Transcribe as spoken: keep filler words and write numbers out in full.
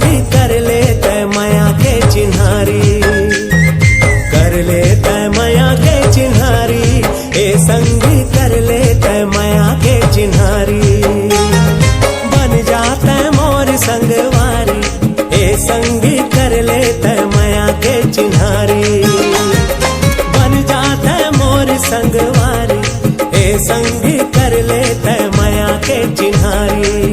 कर ले तय मया के चिन्हारी, कर ले तय मया के चिन्हारी, ए संगी कर ले तय मया के चिन्हारी। बन जाता मोर संगवारी, ए संगी कर ले तय मया के चिन्हारी। बन जाता मोर संगवारी, ए संगी कर ले तय मया के चिन्हारी।